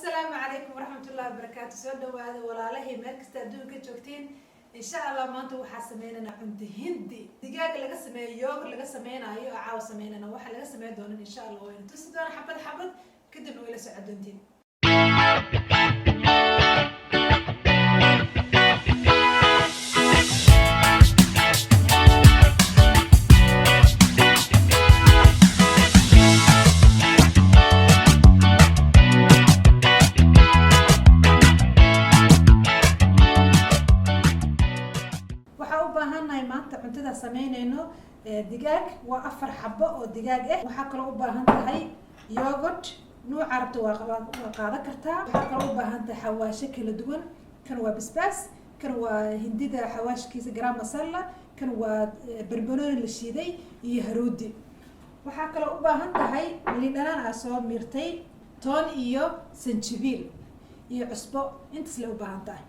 Asalaamu calaykum waraxmatullahi wabarakaatu. Soo dhawaada walaalahii, meel kasta adduunka joogtiin. Insha Allah maanta waxaa sameynaynaa cunto Hindi, digaaga laga sameeyo, yogurt laga sameynayo oo caawa sameynayna. Waxaa laga sameyn doonan insha Allah wayna tusi doona xabad xabad, kadibna wayla socon doontiin. Waxaa u baahannahay maanta cuntada sameynayno digaag, waa 4 xabo oo digaag ah. Waxaa kaloo u baahan tahay yogurt, nuuca rabta waa qaadan kartaa. Waxaa kaloo u baahan tahay xawaasho kala duwan. Kan waa basbaas, kan waa Hindida xawaashkiisa garam masala, kan waa barbarooni la shiiday iyo haroodi. Waxaa kaloo u baahan tahay liin dhanaan aa soo miirtay, toon iyo sanjibiil iyo cusbo. Intaas lay u baahan tahay.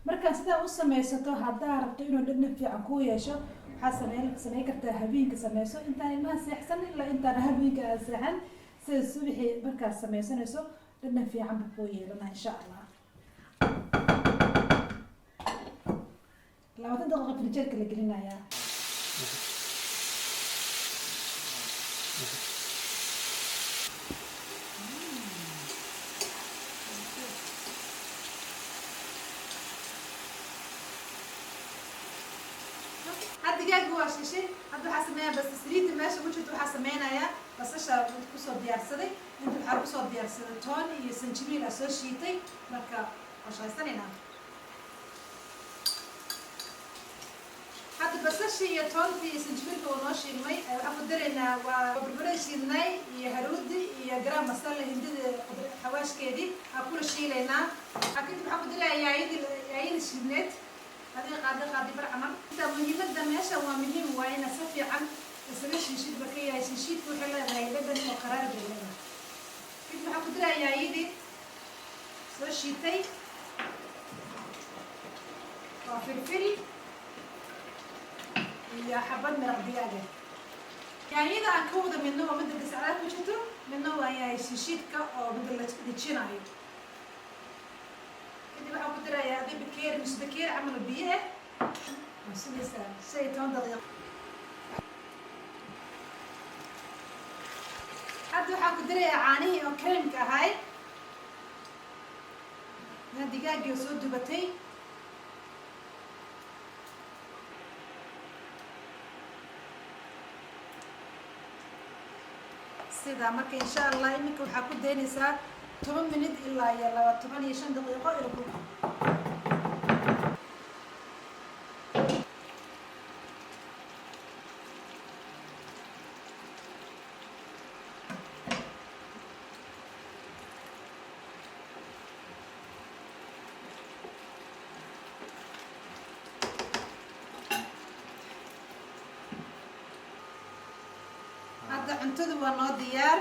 Markaa sidaa u sameysato, haddaa rabto inuu dhadhan fiican kuu yeesho, waxaa sameyn kartaa habeenka sameyso intaan ilmaha seexsan, ilaa intaan habeenka aad seexan, sida subaxii markaad sameysanayso dhadhan fiican buu kuu yeelana insha Allah. 20 daqiiqa frijeerka la gelinayaa. Hadda digaaga waa shishay. Hadda waxaa sameeyaa bas saliidda meesha ku jirta. Waxaa sameynayaa basasha kusoo diyaarsaday. Inta waxaa kusoo diyaarsaday toon iyo sanjibiil aa soo shiitay. Marka waa shaqaysanaynaa. Hadda basashii iyo toontii iyo sanjibiilka waa noo shiilmay. Waxaan ku daraynaa waa barbarada shiidnay iyo haruudi iyo garam masala, Hindida xawaashkeedii aa kula shiilaynaa. Waxaa kadib waxaan ku darayaa yaayadii, yaayada shiidneed, adiga qaadi qaadi bar camal. Inta muhiimadda meesha waa muhiim, waa inaad si fiican isaga shiishid. Marka yahay shiishiidka waxay leedahay dhadhan oo qaraar bay leedahay. Kadib waxaan ku darayaa yaayadii soo shiitay, waa filfil iyo xabad maraq digaaga. Yaanyada aan ka wada midna waa midda gasacdaa ku jirto, midna waa yahay shiishiidka oo midda la dejinayo. Kadib waxaan ku darayaa adi bakeeri, nus bakeeri camal oo biyo ah. Waa sugaysaa 15 daqiiqo. Hadda waxaan ku darayaa caanihii oo creamka ahay na digaaggii oo soo dubatay. Sidaa marka insha Allah iminka waxaa ku daynaysaa 10 minute ilaa iyo 25 daqiiqo ila ku. Hadda cuntada waa noo diyaar.